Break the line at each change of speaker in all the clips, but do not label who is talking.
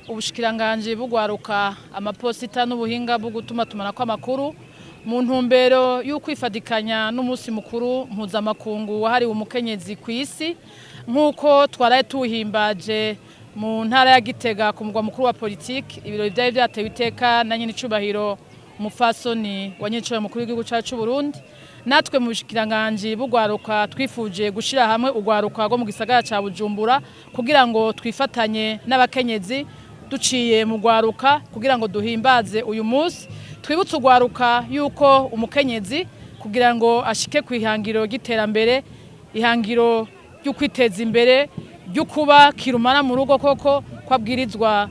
Ubushikiranganji bugwaruka, amaposita n'ubuhinga bwo gutumatumanako amakuru, mu ntumbero y'ukwifadikanya n'umunsi mukuru mpuzamakungu wahariwe umukenyezi ku isi, nk'uko twaraye tuwuhimbaje mu ntara ya Gitega ku mugwa mukuru wa politiki. Ibirori byari byatewe iteka na nyenicubahiro umupfasoni wa nyenicubahiro mukuru w'igihugu cyacu c'u Burundi. Natwe mu bushikiranganji bugwaruka twifuje gushira hamwe ugwaruka rwo mu gisagara ca Bujumbura kugira ngo twifatanye n'abakenyezi duciye mu gwaruka, kugira ngo duhimbaze uyu munsi, twibutse ugwaruka yuko umukenyezi kugira ngo ashike ku ihangiro ry'iterambere, ihangiro ryo kwiteza imbere, ryo kuba kirumara mu rugo, koko kwabwirizwa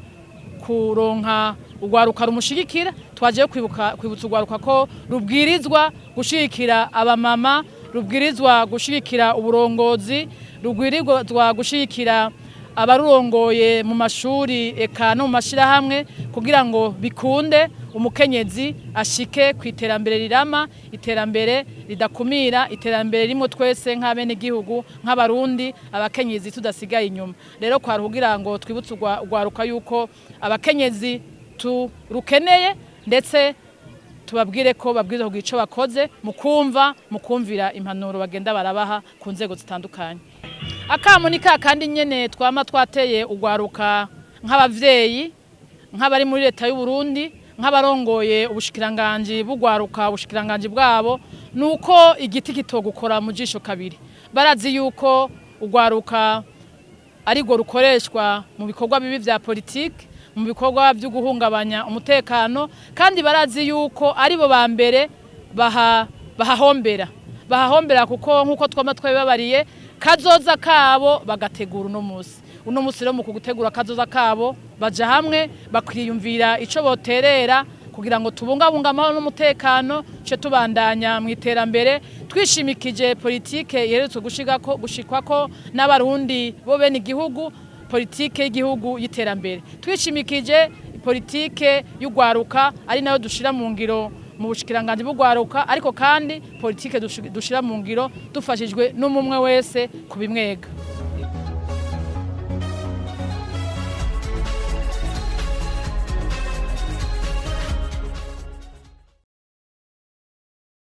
kuronka ugwaruka rumushigikira. Twaje kwibuka, kwibutsa ugwaruka ko rubwirizwa gushigikira abamama, rubwirizwa gushigikira uburongozi, rubwirizwa gushigikira abarurongoye mu mashuri eka no mu mashirahamwe, kugira ngo bikunde umukenyezi ashike ku iterambere rirama, iterambere ridakumira, iterambere rimwe twese nk'abenegihugu, nk'abarundi, abakenyezi tudasigaye inyuma. Rero kwari kugira ngo twibutse ugwaruka yuko abakenyezi turukeneye, ndetse tubabwire ko babwirizwa kugira ico bakoze mu kumva, mu kumvira impanuro bagenda barabaha ku nzego zitandukanye. Akamo ni ka kandi nyene twama twateye ugwaruka nk'abavyeyi, nk'abari muri leta y'u Burundi, nk'abarongoye ubushikiranganji bugwaruka, ubushikiranganji bwabo, nuko igiti kitogukora mu jisho kabiri. Barazi yuko ugwaruka arirwo rukoreshwa mu bikorwa bibi vya politiki, mu bikorwa byo guhungabanya umutekano, kandi barazi yuko aribo ba mbere bahahombera, kuko nk'uko twama twabibabariye, kazoza kabo bagategura uno munsi. Uno munsi rero, mu kugutegura kazoza kabo, baja hamwe bakiyumvira ico boterera kugira ngo tubungabunge amahoro n'umutekano, ce tubandanya mu iterambere twishimikije politike iherutse gushigako gushikwako n'abarundi bo bene igihugu, politike y'igihugu y'iterambere, twishimikije politike y'ugwaruka ari nayo dushira mu ngiro mu bushikiranganji bw'ugwaruka, ariko kandi politike dushira mu ngiro dufashijwe n'umumwe wese kubimwega.